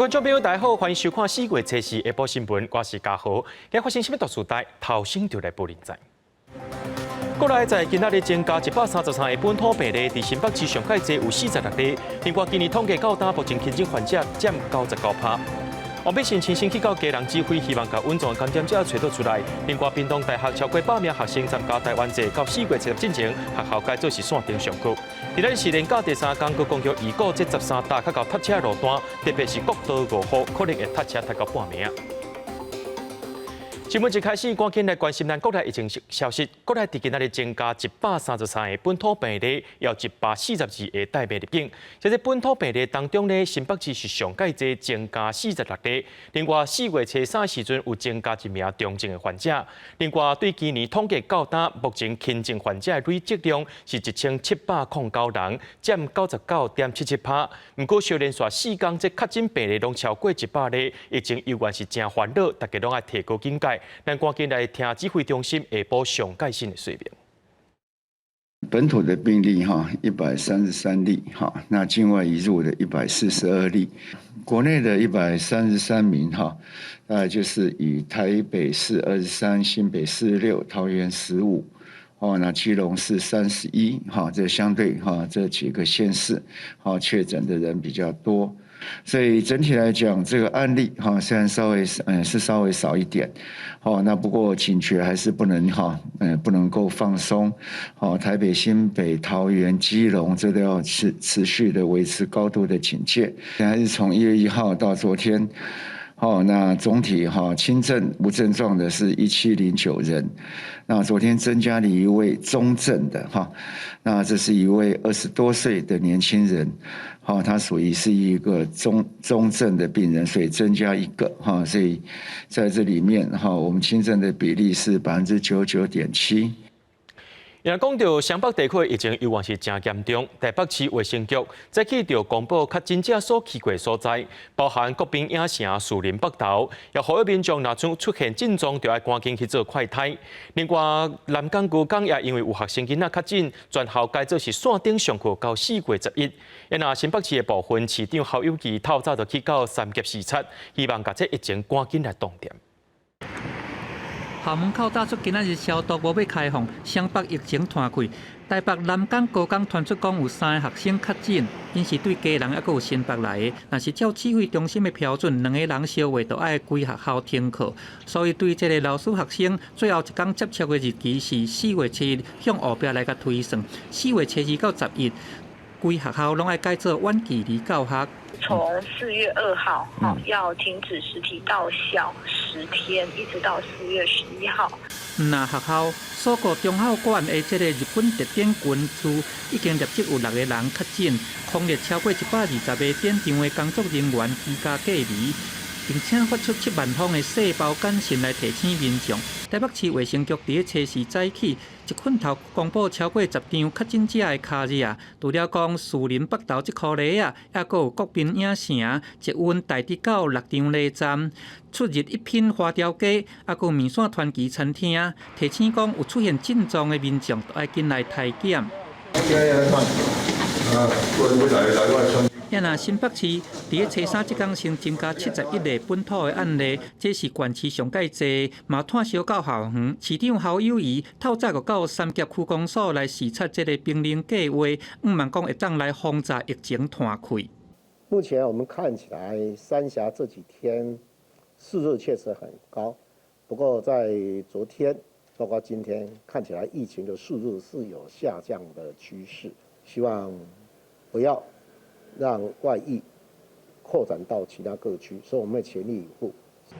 觀眾朋友，大家好，歡迎收看四月初四下晡新聞，我是嘉豪。今發生啥物大事代，頭先就來報您知。國內在今仔日增加133个本土病例，佇新北市上蓋濟有46例。另外，今年統計到今，目前輕症患者佔99%。王必勝親身去到基隆指揮，希望共隱藏感染者揣著出來。另外，屏東大學超過100名學生參加台灣祭，到4月7日進前，學校改做是線頂上課。今仔日是連假第三工，閣講著預估這13搭較𠢕塞車路段，特別是國道5號，可能會塞車塞到半暝。新聞一開始，趕緊來關心咱國內疫情消息。國內佇今仔日增加133個本土病例，有142個帶病入境。這個本土病例當中呢，新北市是上蓋濟，增加46例。另外，4月初三時陣有增加一名重症的患者。另外，對今年統計到今，目前輕症患者的累積量是1709人，佔99.77%。毋過，小連續4工這確診病例攏超過100例，疫情猶原是誠煩惱，大家攏愛提高警覺。咱趕緊來聽指揮中心下晡上蓋新的說明。本土的病例哈，133例哈，那境外移入的142例，國內的133名哈，大概就是以台北市23，新北46，桃園15，哦，那基隆市31，哈，這相對哈這幾個縣市，哈確診的人比較多。所以整體來講，這個案例哈雖然稍微是稍微少一點，好，那不過警覺還是不能哈不能夠放鬆，好，台北、新北、桃園、基隆，這都要持續的維持高度的警戒。還是從1月1號到昨天，好，那總體哈輕症無症狀的是1709人，那昨天增加了一位中症的哈，那這是一位20多歲的年輕人。好，他屬於是一個中症的病人，所以增加一個哈，所以在這裡面哈，我們輕症的比例是99.7%。若講到雙北地區疫情猶原是誠嚴重，台北市衛生局早起就公布確診者所去過所在，包含國賓影城、士林北投，也呼籲民眾若出現症狀，就愛趕緊去做快篩。另外，南港高工也因為有學生囡仔確診，全校改做是線頂上課到4月11。若新北市的部分，市長侯友宜透早就去到三峽視察，希望共這疫情趕緊來擋斷。校門口早出今仔日消毒，無欲開放，雙北疫情湠開。台北南港高工傳出講有三个學生確診，𪜶是對基隆猶閣有新北來的。若是照指揮中心的標準，兩個人相話就愛規學校停課。所以對這个老師學生，最後一工接觸的日期是4月7日，向後壁來共推算，4月初二到11，規學校攏愛改做遠距離教學。從4月2號，要停止實體到校10天，一直到4月11號。若學校鎖國中校館的這个日本特典軍區已經錄得有六個人確診，防疫超過120個展場的工作人員居家隔離，並且發出7萬封的細包簡訊來提醒民眾。台北市衛生局佇咧初四早起一困頭公布超過10張確診者的跤跡，除了講士林北投這箍犁仔，猶閣有國賓影城、捷運大直到六張犁站、出入一品花雕雞，猶閣有麵線傳奇餐廳，提醒講有出現症狀的民眾，都愛緊來篩檢。若新北市佇咧初三這工先增加71例本土的案例，這是全市上蓋濟，嘛炭燒到校園。市長侯友宜透早就到三峽區公所來視察這个冰冷計劃，向望講會當來防止疫情湠開。目前我們看起來三峽這幾天數字確實很高，不過在昨天包括今天看起來疫情的數字是有下降的趨勢，希望不要讓外溢擴展到其他各區，所以我們會全力以赴。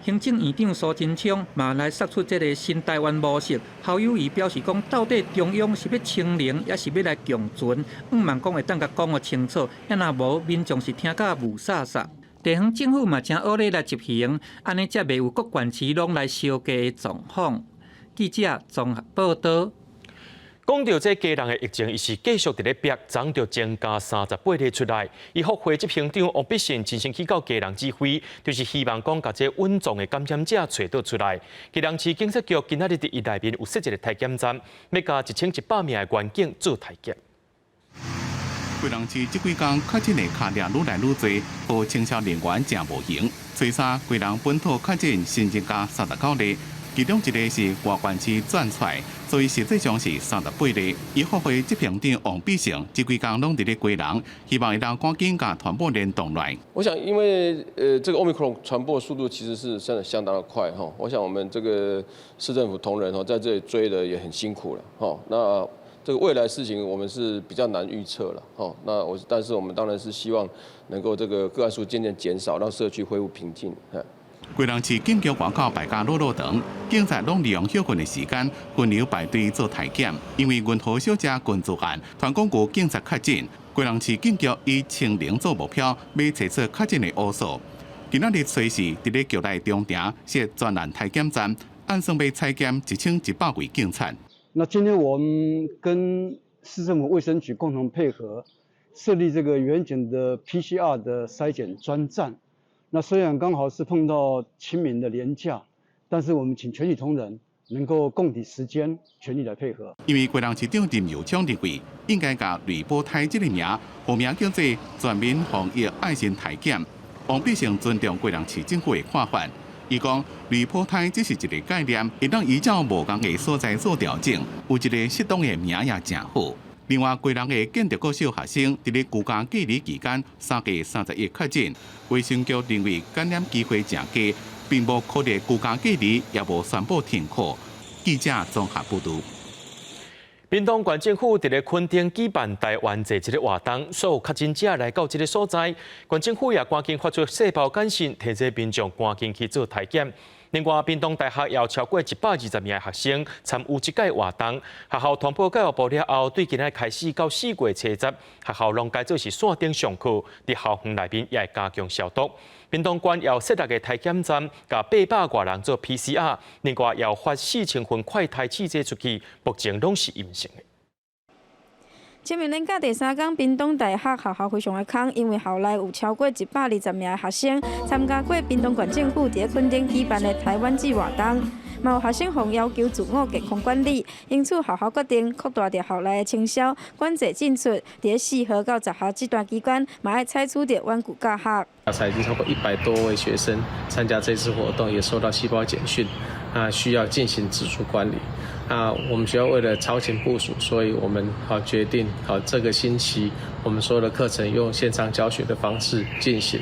行政院長蘇貞昌嘛來釋出這个新台灣模式，侯友宜表示講，到底中央是欲清零，抑是欲來共存？向望講會當共講予清楚，抑若無民眾是聽甲霧煞煞。地方政府嘛誠學咧來執行，按呢才袂有各縣市攏來相加的狀況。記者綜合報導。講到這基隆的疫情，伊是繼續佇咧逼，昨就增加38例出來。醫福會執行長王必勝親身去到基隆指揮，就是希望講共這隱藏的感染者揣著出來。基隆市警察局今仔日佇伊內面有設一个篩檢站，欲共1100名的員警做篩檢。基隆市這幾工確診的跤量愈來愈濟，予清消人員誠無閒。初三，基隆本土確診新增加39例，其中一例是外縣市轉出來，所以實際上是38例。醫復會執行長王必勝這幾工攏佇咧基隆，希望會當趕緊共團報連動來。我想，因為這個 Omicron 傳播速度其實是真的相當的快哈。我想我們這個市政府同仁哈，在這裡追的也很辛苦了哈。那這個未來事情我們是比較難預測了，吼。那我但是我們當然是希望能夠這個個案數漸漸減少，讓社區恢復平靜。基隆市警局外口排甲老老長，警察攏利用歇睏的時間分流排隊做體檢。因為銀河小姐群聚案，傳講有警察確診，基隆市警局以清零做目標，欲揣出確診的烏數。今仔日隨時佇咧局內中庭設專案體檢站，按算欲採檢1100位警察。那今天我們跟市政府衛生局共同配合，設立這個員警的 PCR 的篩檢專站。那雖然剛好是碰到清明的連假，但是我們請全體同仁能夠共體時艱，全力來配合。因為基隆市長林右昌認為，應該共呂保泰這個名，號名叫做全民防疫愛心體檢。王必勝尊重基隆市政府的看法。伊講，呂保泰只是一個概念，會當依照無仝的所在做調整，有一個適當的名也誠好。另外，基隆的建德國小學生佇咧居家隔離期間，3月31確診，衛生局認為感染機會誠低，並無考慮居家隔離，也無宣布停課。記者綜合報導。屏東縣政府佇咧墾丁舉辦台灣祭這个活動，所有確診者來到這个所在，縣政府也趕緊發出細胞簡訊，提醒民眾趕緊去做體檢。另外，屏東大學也有超過120名學生參與這屆活動。學校通報教育部了後，對今仔開始到4月初十，學校攏改做是線頂上課，佇校園內面也會加強消毒。屏東縣有設六个體檢站，共800外人做 PCR，另外也有發4000份快篩試劑出去，目前攏是陰性的。清明連假第三工，屏東大學學校非常的空，因為校內有超過120名的學生參加過屏東縣政府佇墾丁舉辦的台灣祭活動，嘛有學生予要求自我健康管理，因此學校決定擴大著校內的清消，管制進出。佇4號到10號這段期間，嘛愛採取著遠距教學。才已經超過100多位學生參加這次活動，也收到細胞簡訊，啊，需要進行自主管理。那我們學校為了超前部署，所以我們好決定，好這個星期我們所有的課程用線上教學的方式進行。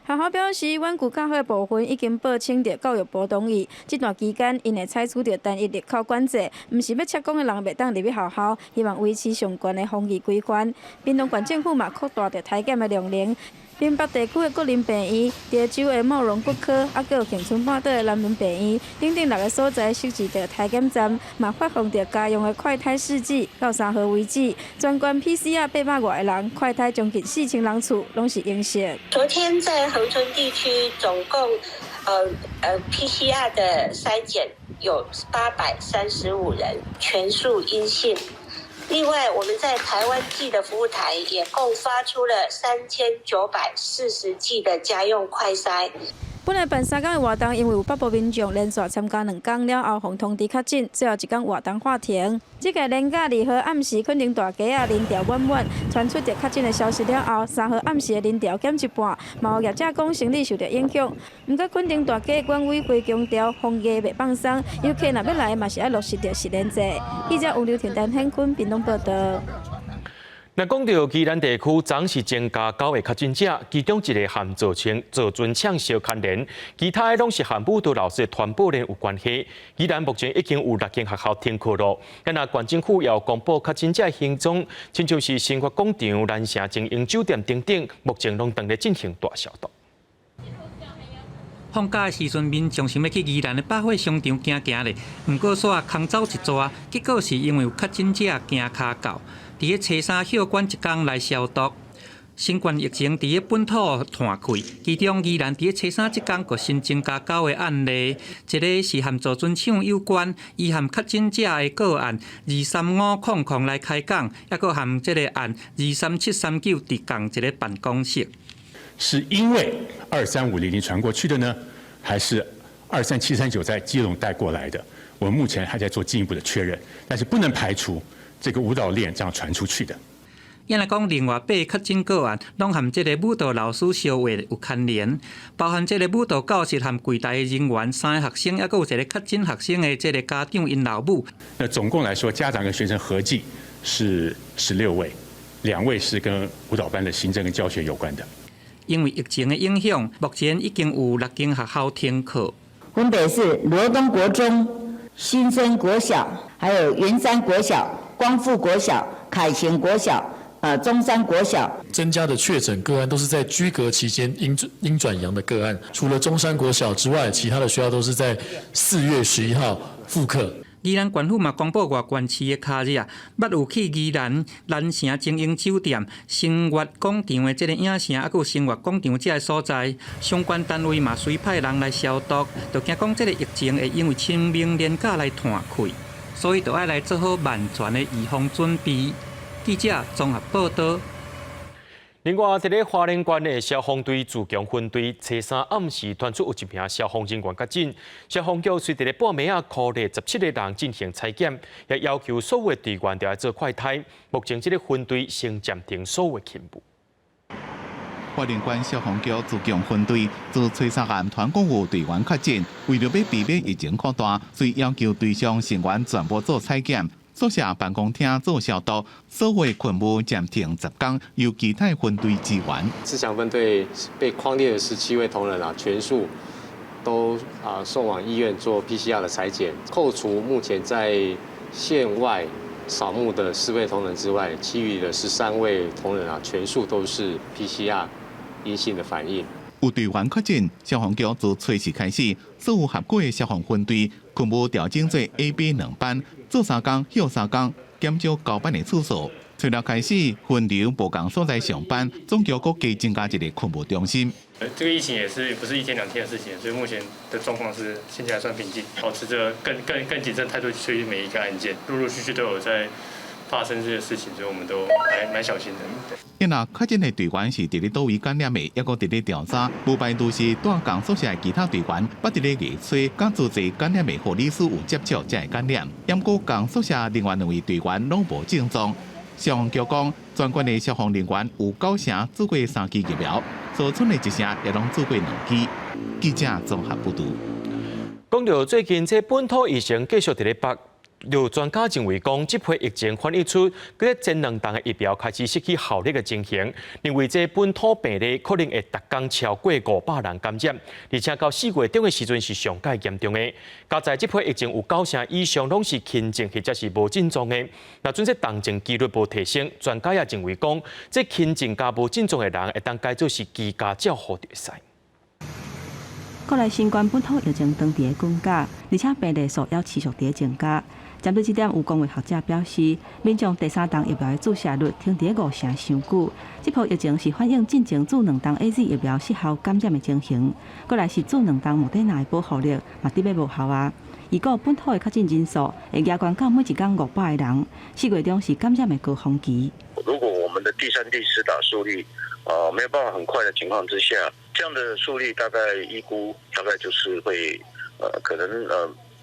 學校表示，遠距教學的部分已經報請著教育部同意。這段期間，𪜶會採取著單一入口管制，毋是欲赤講的人袂當入去學校，希望維持上懸的防疫規範。屏東縣政府嘛擴大著體檢的量能。屏北地區的國林病院、潮州的茂榮骨科，猶閣有恆春半島的南崙病院，等等六个所在設置著體檢站，嘛發放著家用的快篩試劑，到3號為止，全縣 PCR 800外個人，快篩將近4000人次，攏是陰性。昨天在恆春地區總共，PCR 的篩檢有835人，全數陰性。另外，我們在台灣祭的服務台也共發出了3940劑的家用快篩。本來辦三工的活動，因為有北部民眾連續參加2工了後，予通知確診，最後一工活動喊停。這屆連假2號暗時，墾丁大街仔人潮滿滿，傳出著確診的消息了後，3號暗時的人潮減一半，嘛有業者講生意受著影響。毋過墾丁大街管委會強調防疫袂放鬆，遊客若欲來嘛是愛落實著實聯制。記者吳劉婷、陳顯坤屏東報導。若講到宜蘭地區，昨是增加九个確診者，其中一个和造船廠相牽連，其他的攏是和舞蹈老師的傳播鏈有關係。宜蘭目前已經有六間學校停課囉，啊若縣政府也有公布確診者行蹤，親像是新發廣場、蘭城精英酒店等等，目前攏當咧進行大消毒。放假的時陣，民眾想欲去宜蘭的百貨商場行行咧，毋過煞空走一逝，結果是因為有確診者行跤到。佇咧初三歇館一工來消毒，新冠疫情佇咧本土湠開，其中宜蘭佇咧初三這工閣新增加九個案例，一个是和造船廠有關，伊和確診者的個案23500來開講，猶閣和這个案23739佇仝一个辦公室。是因為23500傳過去的呢，還是23739在基隆帶過來的？我們目前還在做進一步的確認，但是不能排除這個舞蹈鏈這樣傳出去的。抑若講另外八个確診個案，攏和這个舞蹈老師相話有牽連，包含這个舞蹈教室和櫃台的人員、三个學生，抑閣有一个確診學生的這个家長𪜶老母。那總共來說，家長跟學生合計是16位，2位是跟舞蹈班的行政跟教學有關的。因為疫情的影響，目前已經有六間學校停課。分別是羅東國中、新生國小、還有圓山國小、光復國小、凱晴國小、中山國小。增加的確診個案都是在居隔期間陰轉陽的個案，除了中山國小之外，其他的學校都是在4月11號復課。宜蘭縣府嘛公布外縣市的卡熱，捌有去宜蘭蘭城精英酒店、星月廣場的這个影城，抑閣有星月廣場這个所在，相關單位嘛隨派人來消毒，就驚講這个疫情會因為清明連假來湠開，所以就愛來做好萬全的預防準備。記者綜合報道。另外，佇咧花蓮縣的消防隊自強分隊，初三暗時傳出有一名消防人員確診，消防局隨佇咧半暝仔呼籲17個人進行採檢，也要求所有隊員都愛做快篩。目前，這个分隊先暫停所有勤務。花蓮縣消防局自強分隊自初三暗傳講有隊員確診，為著欲避免疫情擴大，所以要求隊上成員全部做採檢。宿舍辦公廳做消毒，所有勤務暫停10天，由其他分隊支援。自強分隊被匡列的17位同仁啊，全數都啊送往醫院做 PCR 的採檢，扣除目前在縣外掃墓的4位同仁之外，其餘的13位同仁啊，全數都是 PCR 陰性的反應。有隊員確診，消防局自初四開始，所有轄過的消防分隊勤務調整做 A、B 兩班，做三工、歇三工，減少交班的次數。初六開始分流無仝所在上班，總局閣加增加一個勤務中心。這個疫情也是不是一天兩天的事情，所以目前的狀況是現在還算平靜，保持着更謹慎態度處理每一個案件，陸陸續續都有在發生這些事情，所以我們都還蠻小心的。因為確診的隊員是佇咧佗位感染的，抑閣佇咧調查，無排除是蹛仝宿舍的其他隊員，捌佇咧外吹，佮主治感染的護理師有接觸，才會感染。毋過仝宿舍另外兩位隊員攏無症狀。消防局講，全縣的消防人員有九成注過三劑疫苗，所剩的一成也攏注過兩劑。記者綜合報導。講到最近這本土疫情繼續佇咧爆。有專家認為講，這批疫情反映出這個前兩劑的疫苗開始失去效力的情形，認為這本土病例可能會逐工超過500人感染，而且到4月中的時陣是上蓋嚴重的。加在這批疫情有九成以上攏是輕症或者是無症狀的，若準這重症機率無提升，專家也認為講，這輕症佮無症狀的人會當改做是居家照護就會使。國內新冠本土疫情當佇咧滾加，而且病例數也持續佇咧增加。針對這點，有公衛學者表示，民眾第三劑疫苗的注射率停佇咧五成傷久。這波疫情是反映進前注兩劑 AZ 疫苗失效感染的情形。過來是注兩劑莫德納的保護力嘛，得欲無效啊。預估本土的確診人數會加懸到每一工500個人，4月中是感染的高峰期。如果我們的第三、第四打速率，沒有辦法很快的情況之下，這樣的速率大概預估大概就是會，可能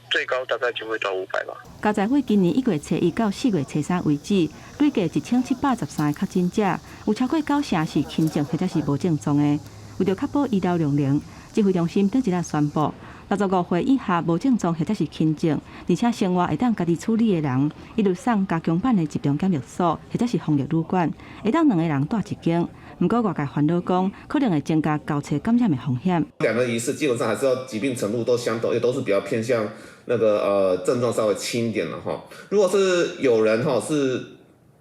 最高大概就會到500吧。加在為今年1月初1到4月初3為止，累計1713个確診者，有超過九成是輕症或者是無症狀的。為著確保醫療量能，指揮中心頂一日宣布，65歲以下無症狀或者是輕症，而且生活會當家己處理的人，一律送加強版的集中檢疫所或者是防疫旅館，會當兩個人蹛一間。毋過外界煩惱講，可能會增加交叉感染的風險。兩個疑似基本上還是要疾病程度都相同，也都是比較偏向那個症狀稍微輕一點的哈。如果是有人哈是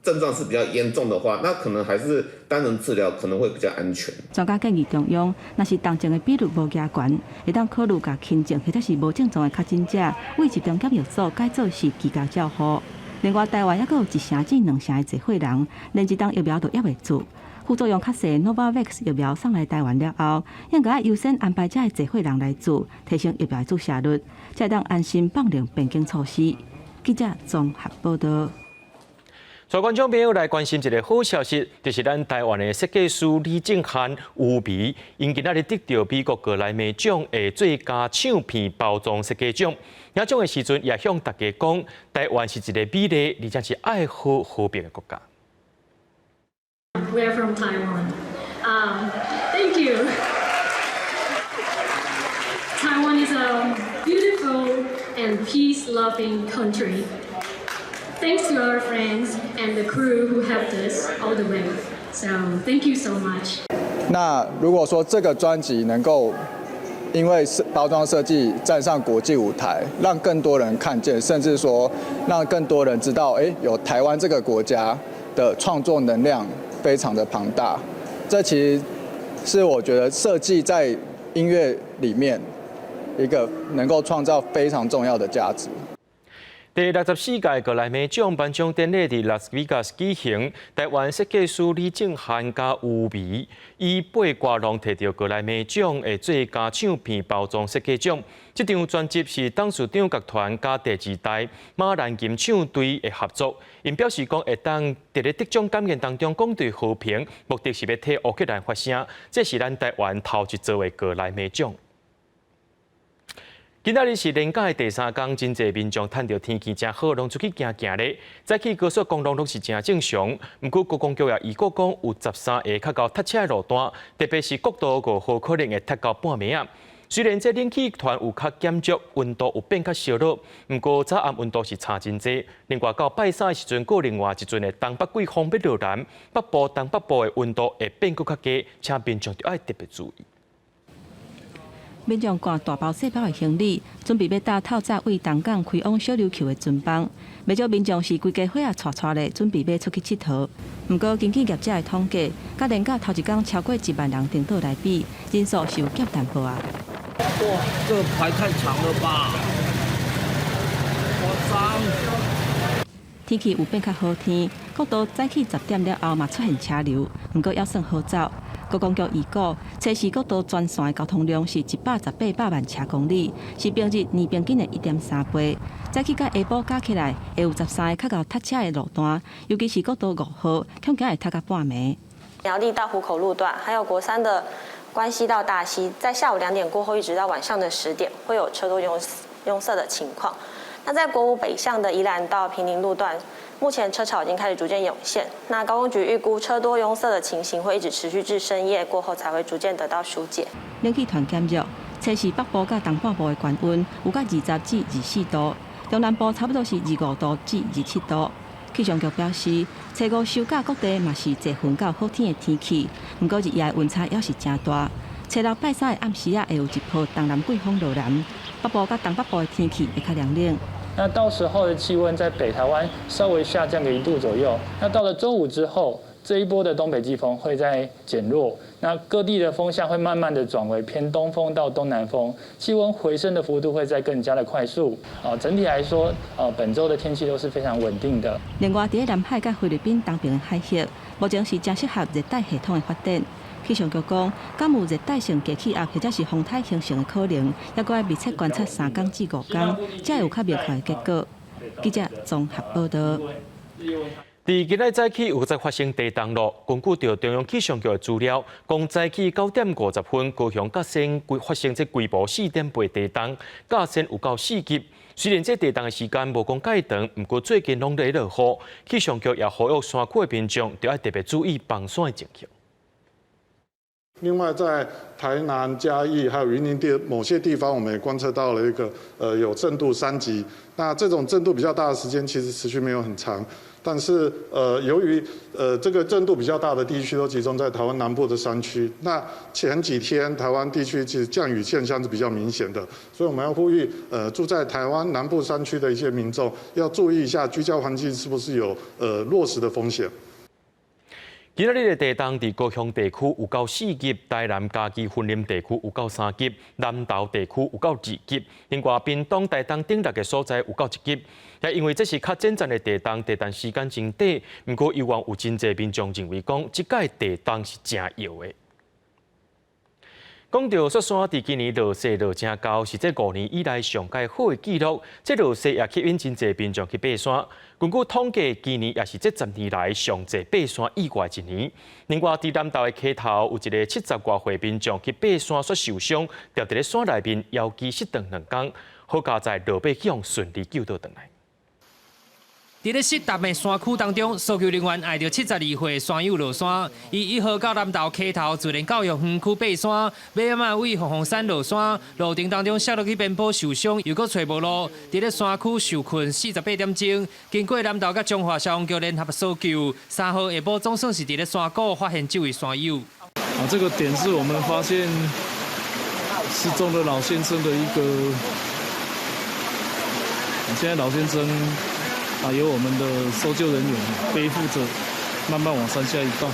症狀是比較嚴重的話，那可能還是單人治療可能會比較安全。專家建議中央，若是重症的比率無加懸，會當考慮共輕症或者是無症狀的確診者，為集中檢疫所改做是居家照護。另外，台灣抑閣有一成至兩成的濟歲人，連一針疫苗都猶未注。副作用較細 Novavax 疫苗送來台灣了後，應該優先安排這个濟歲人來注，提升疫苗的注射率，才會當安心放寬邊境措施。記者綜合報道。所以觀眾朋友來關心一个好消息，就是咱台灣的設計師李正翰吳弭，𪜶今仔日得著美國格萊美獎的最佳唱片包裝設計獎。領獎的時陣，也向大家講，台灣是一个美麗而且是愛好和平的國家。We are from Taiwan. Thank you. Taiwan is a beautiful and peace-loving country. Thanks to our friends and the crew who helped us all the way. So thank you so much. 那如果說這個專輯能夠因為包裝設計站上國際舞台，讓更多人看見，甚至說讓更多人知道，哎，有台灣這個國家的創作能量非常的龐大。這其實是我覺得設計在音樂裡面一個能夠創造非常重要的價值。第64屆格萊美獎頒獎典禮佇拉斯維加斯舉行，台灣設計師李正翰佮吳弭以八卦龍提著格萊美獎的最佳唱片包裝設計獎。這張專輯是董事長樂團佮第二代馬蘭琴唱隊的合作。𪜶表示講會當佇咧得獎感言當中講對和平，目的是欲替烏克蘭發聲。這是咱台灣頭一座的格萊美獎。今仔日是連假的第三工，真濟民眾趁著天氣誠好，攏出去行行咧。早起高速公路攏是誠正常，毋過高公局也預告講，有13個較𠢕塞車的路段，特別是國道5號可能會塞到半暝仔。雖然這冷氣團有較減弱，溫度有變較燒熱，毋過早暗溫度是差真濟。另外到拜三的時陣，閣另外一陣的東北季風欲落南，北部、東北部的溫度會變閣較低，請民眾著愛特別注意。民眾掛大包細包的行李，準備欲搭透早對東港開往小琉球的船班。袂少民眾是規家伙仔𤆬𤆬咧，準備欲出去𨑨迌。毋過根據業者的統計，佮連假頭一工超過1萬人登島來比，人數是有減淡薄仔。哇，這個排太長了吧！誇張。天氣有變較好天，國道早起10點了後嘛出現車流，毋過猶算好走。觀光局預估，初四國道全線的交通量是118百萬車公里，是平日年平均的1.3倍。早起佮下晡加起來，會有13個較𠢕塞車的路段，尤其是國道5號，恐驚會塞到半暝。苗栗到湖口路段，還有國三的關溪到大溪，在下午2點過後一直到晚上的10點，會有車多擁塞的情況。那在國五北向的宜蘭到坪林路段，目前車潮已經開始逐漸湧現。那高公局預估車多擁塞的情形會一直持續至深夜過後，才會逐漸得到疏解。冷氣團減弱，初四北部佮東半部的懸溫有到20至24度，中南部差不多是25度至27度。氣象局表示，初五收假各地嘛是濟雲到好天的天氣，毋過日夜溫差猶是誠大。初六拜三的暗時仔會有一波東南季風落南，北部佮東北部的天氣會較涼冷。那到時候的氣溫在北台灣稍微下降個1度左右。那到了週五之後，這一波的東北季風會再減弱，那各地的風向會慢慢的轉為偏東風到東南風，氣溫回升的幅度會再更加的快速。啊，整體來說，本週的天氣都是非常穩定的。另外，佇南海佮菲律賓東邊的海域，目前是誠適合熱帶系統的發展。氣象局講，敢有熱帶性低氣壓或者是風颱形成的可能，猶閣愛密切觀察3工至5工，才會有較明確的結果。記者綜合報道。佇今仔早起有閣再發生地動咯。根據著中央氣象局的資料，講早起9點50分，高雄嘉善發生這規模4.8地動，嘉善有到4級。雖然這地動的時間無講蓋長，毋過最近攏咧落雨，氣象局也呼籲山區的民眾著愛特別注意崩山的情形。另外，在台南、嘉義還有雲林地某些地方，我們也觀測到了一個有震度3級。那這種震度比較大的時間其實持續沒有很長，但是由於這個震度比較大的地區都集中在台灣南部的山區，那前幾天台灣地區其實降雨現象是比較明顯的，所以我們要呼籲住在台灣南部山區的一些民眾要注意一下居家環境是不是有落石的風險。今仔日的地動佇高雄地區有到4級，台南、嘉義、雲林地區有到3級，南投地區有到2級。另外，屏東、台東頂六个所在有到1級。也因為這是較短暫的地動，地動時間真短。毋過，猶原有真濟民眾認為講，這擺地動是誠搖的。講著雪山，佇今年落雪落誠厚，是這5年以來上蓋好的紀錄。這落雪也吸引真濟民眾去爬山。根據統計，今年也是這10年來上濟爬山意外一年。另外，佇南投的溪頭有一个70外歲民眾去爬山煞受傷，牢佇咧山內面遙機失斷2工，好佳哉落尾去予順利救倒轉來。佇咧濕澹的山區當中，搜救人員愛著72歲山友落山，伊1號到南投溪頭自然教育園區爬山，尾仔位鳳凰山落山，路程當中摔落去邊坡受傷，又閣揣無路，佇咧山區受困48點鐘，經過南投佮彰化消防局聯合搜救，3號下晡總算是佇咧山谷發現這位山友。啊，這個點是我們發現失蹤的老先生的一個，現在老先生。啊！由我們的搜救人員背負着，慢慢往山下移動。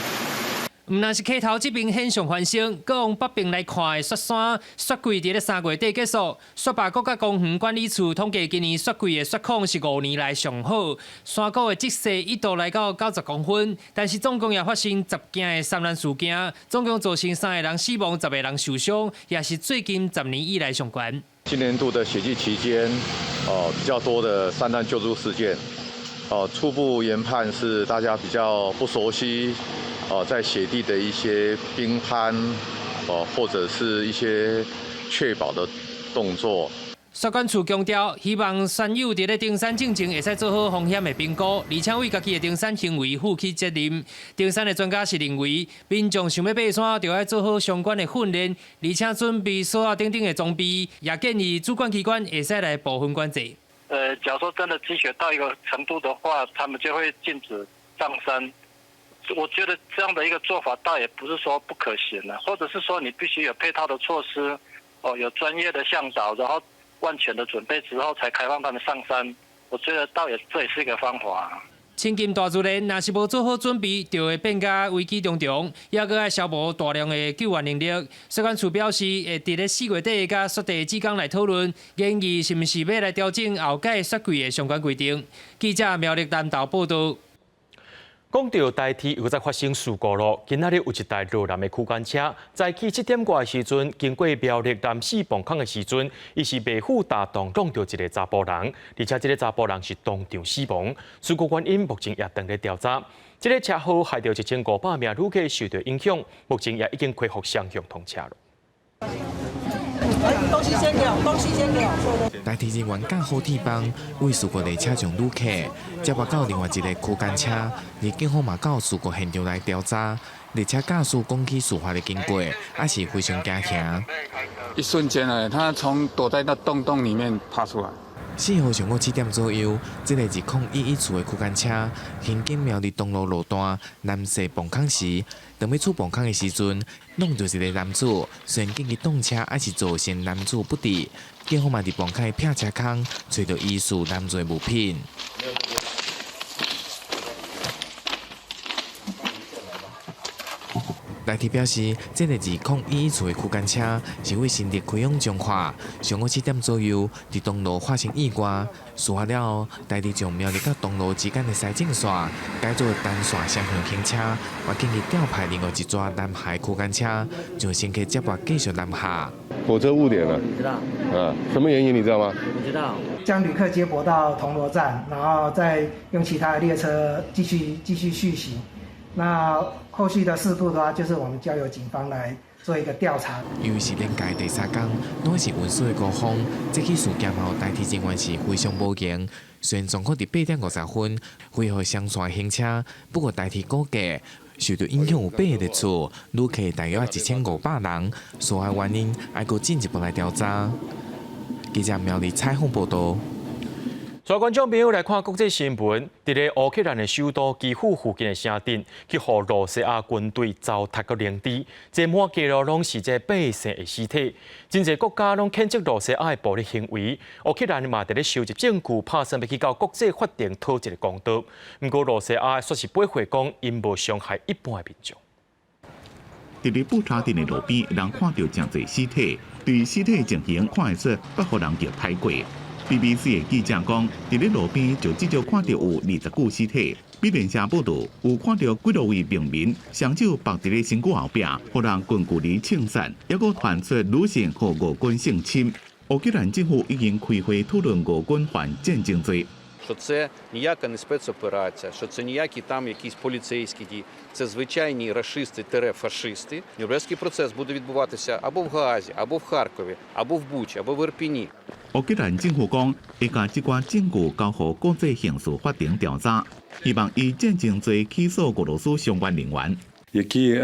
毋但是溪頭這邊現象發生，閣往北邊來看的雪山雪季佇咧3月底結束。雪霸國家公園管理處統計，今年雪季的雪況是5年來上好，山谷的積雪一度來到90公分，但是總共也發生10件的山難事件，總共造成3個人死亡，10個人受傷，也是最近10年以來上懸。今年度的雪季期間，比較多的山難救助事件。初步研判是大家比較不熟悉，在雪地的一些冰攀，或者是一些確保的動作。雪管處強調，希望山友佇咧登山進前會使做好風險的評估，而且為家己的登山行為負起責任。登山的專家是認為，民眾想欲爬山，就愛做好相關的訓練，而且準備索仔等等的裝備，也建議主管機關會使來部分管制。假如說真的積雪到一個程度的話，他們就會禁止上山。我覺得這樣的一個做法倒也不是說不可行啦，或者是說你必須有配套的措施，哦，有專業的嚮導，然後萬全的準備之後才開放他們上山。我覺得倒也這也是一個方法。親近大自然，若是無做好準備，就會變甲危機重重，抑閣愛消磨大量的救援能力。雪管處表示，會佇咧4月底佮雪地志工來討論，研議是毋是欲來調整後屆雪季的相關規定。記者苗栗南投報導。講到台鐵又閣再發生事故咯。今仔日有一台羅南的區間車，早起7點外的時陣，經過苗栗南勢磅空的時陣，伊是袂赴踏動挵著一个查埔人，而且這个查埔人是當場死亡。事故原因目前也正咧調查。這个車禍害著1500名旅客受著影響，目前也已經恢復雙向通車了。東西先給我，東西先給我。台鐵人員架好鐵棒，為事故列車上旅客接駁到另外一个區間車，而警方嘛到事故現場來調查。列車駕駛講起事發的經過，也是非常驚嚇。一瞬間啊，他從躲在那洞洞裡面爬出來。4號上午7點左右，這个2011次的區間車行經苗栗東路路段南勢磅空時，當欲出磅空的時陣，挵著一个男子，雖然緊急擋車，猶是造成男子不治。警方嘛佇磅空的避車空，揣著疑似男子的物品。台鐵表示，這个2011次的區間車是為新竹開往彰化，上午7點左右佇東路發生意外。事發了後，台鐵將苗栗佮東路之間的西正線改做單線雙向行車，嘛緊急調派另外一逝南下區間車，將乘客接駁繼續南下。火車誤點了，知道？啊，什麼原因你知道嗎？不知道。將旅客接駁到銅鑼站，然後再用其他的列車繼續續行。那後續的事故的話，就是我們交由警方來做一個調查。因為是連假第三工，攏是運輸的高峰，這起事件後，台鐵人員是非常無閒。雖然狀況佇8點50分恢復雙線行車，不過台鐵估計受著影響有8個列次，旅客大約1500人。事發原因還閣進一步來調查。記者苗栗採訪報導。所以觀眾朋友來看國際新聞，佇咧烏克蘭的首都基輔附近的城鎮，去予羅西亞軍隊糟蹋閣凌遲，這滿街路攏是這百姓的屍體。真濟國家攏譴責羅西亞的暴力行為，烏克蘭嘛佇咧收集證據，拍算欲去到國際法庭討一个公道。毋過羅西亞煞是駁回講，𪜶無傷害一般的民眾。佇咧布查鎮的路邊，人看著誠濟屍體，對屍體情形看會出，捌予人虐待過。BBC 的記者講，佇咧路邊就至少看著有20具屍體。美聯社報導，有看著幾落位平民雙手縛佇咧身軀後壁，予人近距離槍殺，猶閣傳出女性予俄軍性侵。烏克蘭政府已經開會討論俄軍犯戰爭罪。 Що це ніяка не спецоперація, що це ніякі там якісь поліцейські дії. Це звичайні rашисти-фашисти. Нюрнберзький процес буде відбуватися або в Гаазі, або в Харкові, або в Бучі, або в Ірпіні. 烏克蘭政府講，會共這寡證據交予國際刑事法庭調查，希望以戰爭罪起訴俄羅斯相關人員。 Які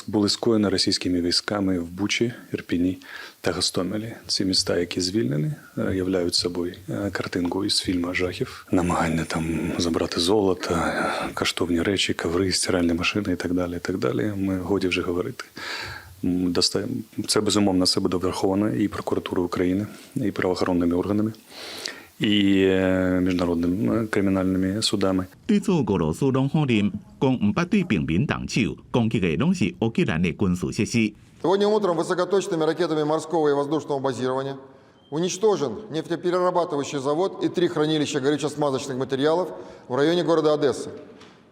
були скоєні російськими військами в Бучі, Ірпіні та Гостомелі. Ці міста, які звільнені, являють собою картинку із фільму жахів, намагання там забрати золото, коштовні речі, коври, стиральні машини і так далі. І так далі. Ми годі вже говорити. Це безумовно все буде враховано і прокуратурою України, і правоохоронними органами, і міжнародними кримінальними судами. 對此，俄羅斯攏否認，講毋捌對平民動手，攻擊的攏是烏克蘭的軍事設施。 Сегодня утром высокоточными ракетами морского и воздушного базирования уничтожен нефтеперерабатывающий завод и три хранилища горюче-смазочных материалов в районе города Одессы,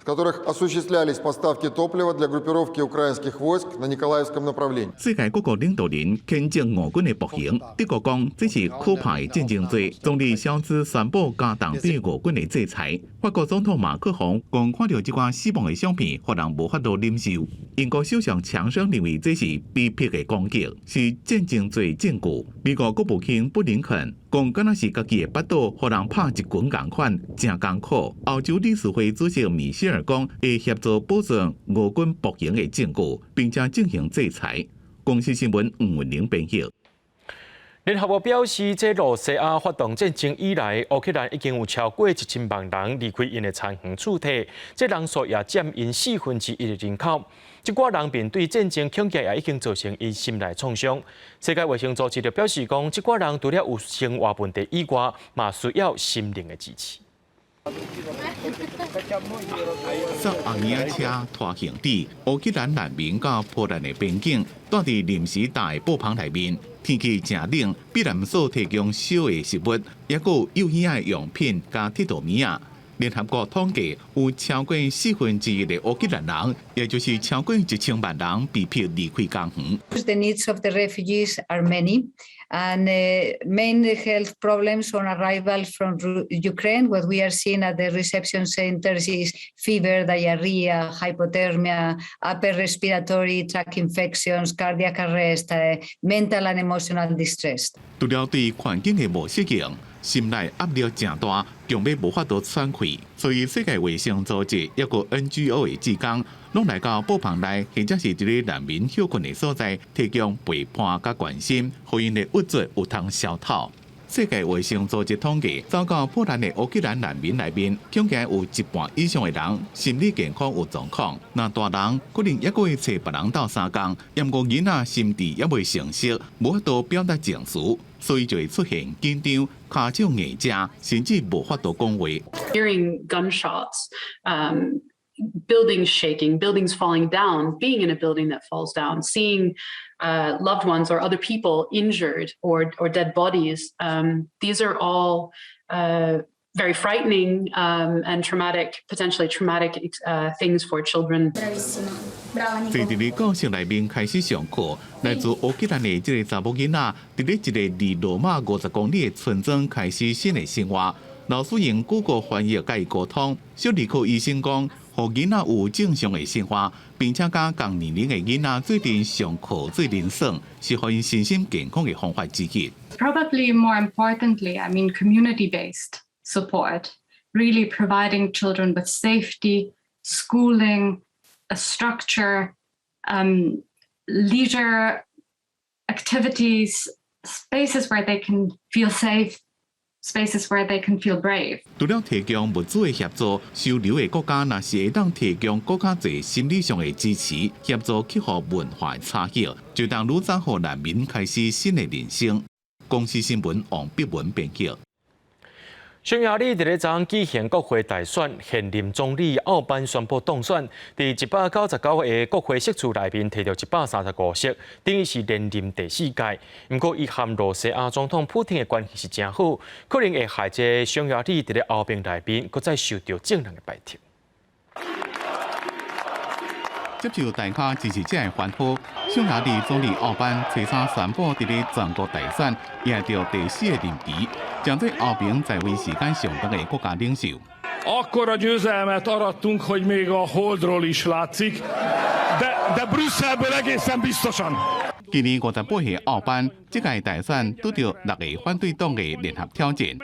с которых осуществлялись поставки топлива для группировки украинских войск на Николаевском направлении. 世界各國領導人譴責俄軍的暴行，德國講這是可怕的戰爭罪。總理蕭茲宣布加重對俄軍的制裁。法國總統馬克宏講看著這寡死亡的相片，予人無法度忍受。英國首相強生認為這是被迫的攻擊，是戰爭罪證據。美國國務卿布林肯講，敢若是家己的腹肚，予人拍一拳仝款，誠艱苦。歐洲理事會主席米歇爾講，會協助保存俄軍暴行的證據，並且進行制裁。公視新聞吳文玲編譯。聯合國表示，這羅西亞發動戰爭以來，烏克蘭已經有超過1000萬人離開𪜶的田園厝地，這人數也佔𪜶1/4的人口。這寡人面對戰爭恐嚇，也已經造成𪜶心內創傷。世界衛生組織就表示講，這寡人除了有生活問題以外，嘛需要心靈的支持。坐紅嬰車拖行李，烏克蘭難民到波蘭的邊境，蹛佇臨時搭的布棚內面，天氣誠冷，避難所提供燒的食物，抑閣有幼嬰仔的用品佮鐵道物仔。聯合國統計，有超過1/4的烏克蘭人，也就是超過1000萬人，被迫離開家園。 The needs of the refugees are many, and main health problems on arrival from Ukraine. What we are seeing at the reception centers is fever, diarrhea, hypothermia, upper respiratory tract infections, cardiac arrest, mental and emotional distress. 除了對環境的無適應，心內壓力誠大，強欲無法度喘氣，所以世界衛生組織抑閣 NGO 的志工，攏來到布棚內，或者是佇咧難民歇睏的所在，提供陪伴佮關心，予𪜶的鬱卒有通消透。世界衛生組織統計，走到波蘭的烏克蘭難民內面，恐驚有一半以上的人心理健康有狀況。若大人可能抑閣會揣別人鬥相共，毋過囡仔心智猶未成熟，無法度表達情緒，所以就會出現緊張、跤手硬食，甚至無法度講話。 Hearing gunshots, buildings shaking, buildings falling down, being in a building that falls down, seeing loved ones or other people injured or dead bodies. These are all very frightening and traumatic, potentially traumatic things for children. 坐佇咧教室內面開始上課，來自烏克蘭的這个查某囡仔，佇咧一个離羅馬50公里的村莊開始新的生活。老師用 Google 翻譯佮伊溝通，小兒科醫生講，予囡仔有正常的生活，並且佮仝年齡的囡仔做陣上課做陣耍，是予𪜶身心健康的方法之一。 Probably more importantly, I mean, community-based support, really providing children with safety, schooling, a structure, leisure activities, spaces where they can feel safe, spaces where they can feel brave. 除了提供物資的協助，收留的國家若是會當提供閣較濟心理上的支持，協助克服文化的差異，就當愈早予難民開始新的人生。公視新聞王碧文編輯。匈牙利佇咧昨舉行國會大選，現任總理奧班宣布當選，佇199個國會席次內面提著135席，等於是連任第四屆。毋過，伊和羅西亞總統普丁的關係是誠好，可能會害這个匈牙利佇咧歐盟內面閣再受著眾人的排斥。接受大家支持者的歡呼，匈牙利總理奧班初三宣布，佇咧全國大選贏著第四個任期，成做歐盟在位時間上長的國家領袖。 Akkora győzelmet arattunk, hogy még a Holdról is látszik, de Brüsszelből egészen biztosan. 今年58歲奧班，這屆大選拄著六个反對黨的聯合挑戰，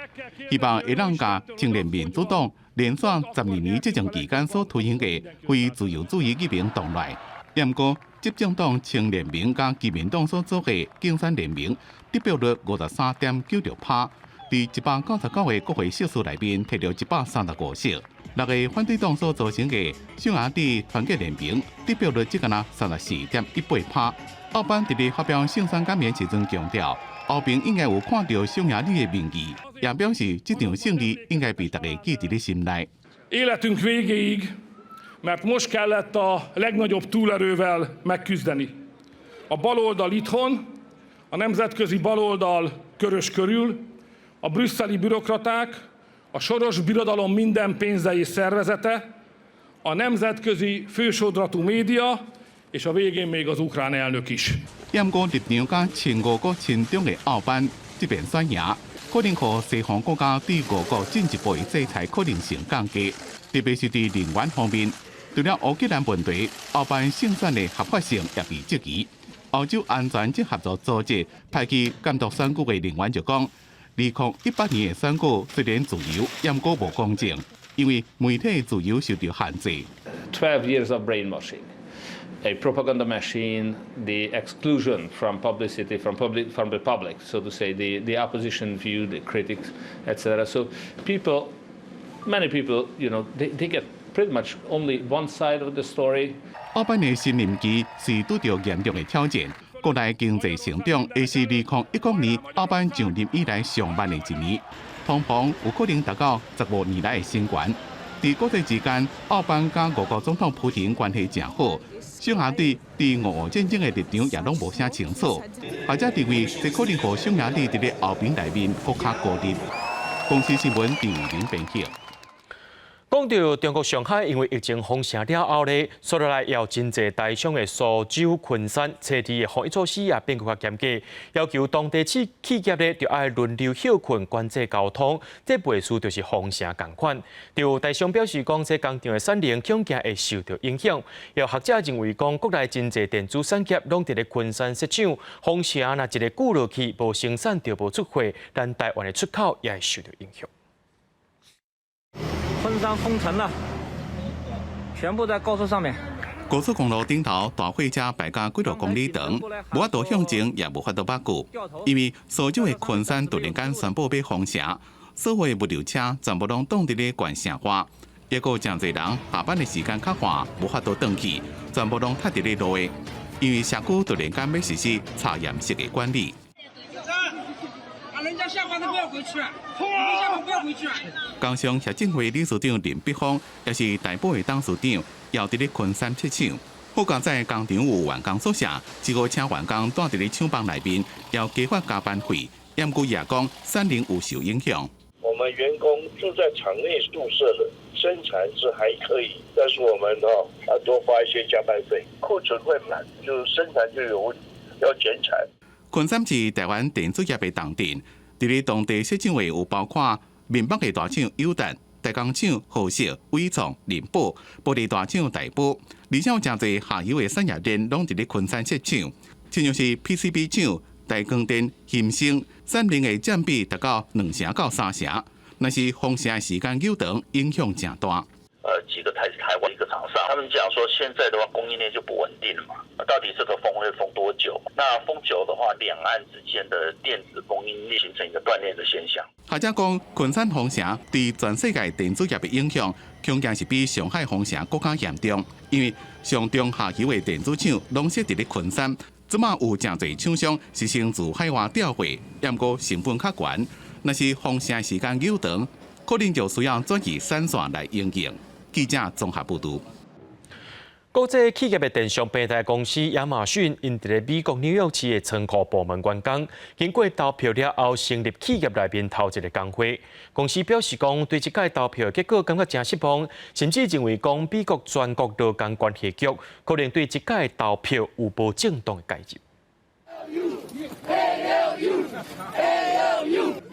希望會當共青年民主黨連續12年執政期間所推行的非自由主義議程擋來。毋過執政黨青聯盟佮基民黨所組的競選聯盟得票率53.96%，佇199個國會席次內面摕著135席。六个反對黨所組成的匈牙利團結聯盟得票率只敢若34.18%。奧班佇咧發表勝選感言時陣強調，後邊應該有看著匈牙利的民意，也表示這場勝利應該被大家記佇咧心內。 Életünk végéig, mert most kellett a legnagyobb túlerővel megküzdeni. A baloldal itthon, a nemzetközi baloldal körös körül, a brüsszeli bürokraták, a Soros birodalom minden pénze és szervezete, a nemzetközi fősodratú média, és a végén még az ukrán elnök is. 毋過立場佮親俄閣親中的奧班這邊選贏，可能予西方國家對俄國進一步的制裁可能性降低，特別是佇能源方面。除了烏克蘭問題，奧班勝選的合法性也被質疑。歐洲安全及合作組織派去監督選舉的人員就講，2018年的選舉雖然自由，毋過無公正，因為媒體自由受著限制。 12 years of brainwashing, a propaganda machine, the exclusion from publicity, from the public, so to say, the opposition view, the critics, etc. So people, many people, they get pretty much only one side of the story. 奧班的新任期是拄著嚴重的挑戰，國內經濟成長會是2019年奧班上任以來上慢的一年，通膨有可能達到15年來的新高。佇國際之間，奧班佮俄國總統普廷關係誠好，匈牙利佇俄烏戰爭的立場也攏無啥清楚。學者認為，這可能予匈牙利佇咧歐盟內面閣較孤立。公視新聞陳偉玲編輯。講著中國上海，因為疫情封城了後咧，紲落來有真濟台商的蘇州昆山，車佇的防疫措施也變閣較嚴格，要求當地企企業咧，著愛輪流歇睏，管制交通，這袂輸就是封城仝款。有台商表示講，這工廠的產能恐驚會受著影響。有學者認為講，國內真濟電子產業攏佇咧昆山設廠，封城若一个久落去，無生產就無出貨，咱台灣的出口也會受著影響。昆山封城了，全部在高速上面。高速公路頂頭大貨車排甲幾若公里長，無法度向前，也無法度挽救，因為蘇州的昆山突然間宣布欲封城，所有的物流車全部攏擋佇咧縣城外，抑閣有誠濟人下班的時間較晚，無法度轉去，全部攏塞佇咧路的，因為社區突然間欲實施查驗式的管理。人家下班都不要回去，你下班不要回去。工商協進會理事長林碧峰，也是台寶的董事長，也佇咧昆山設廠。好佳哉工廠有員工宿舍，只好請員工蹛佇咧廠房內面，要加發加班費。毋過也講，產能有受影響。我們員工住在廠內宿舍的生產是還可以，但是我們哦要多發一些加班費，庫存會滿，就生產就有問題，要減產。昆山是台灣電子業的重鎮，佇咧當地設廠的有包括閩北的大廠友達、台鋼廠和碩、緯創、仁寶、玻璃大廠台玻，而且有誠濟下游的產業鏈攏佇咧昆山設廠，親像是 PCB 廠、台光電、欣興，產能的佔比達到2成到3成，若是封城的時間久長，影響誠大。幾個台灣一個廠商，他們講說現在的話供應鏈就不穩定了嘛，到底這個封會封多久？那封久的話，兩岸之間的電子供應鏈形成一個斷裂的現象。學者講，昆山封城對全世界電子業的影響，恐驚是比上海封城閣較嚴重，因為上中下游的電子廠攏設佇咧昆山，這馬有誠濟廠商是先自海外調貨，毋過成本較懸，若是封城時間久長，可能就需要轉移產線來應應。記者綜合報導。國際企業的電商平台公司亞馬遜，𪜶佇咧美國紐約市的倉庫部門員工，經過投票了後，成立企業內面頭一个工會。公司表示講，對這屆投票的結果感覺誠失望，甚至認為講美國全國勞工關係局可能對這屆投票有無正當的介入。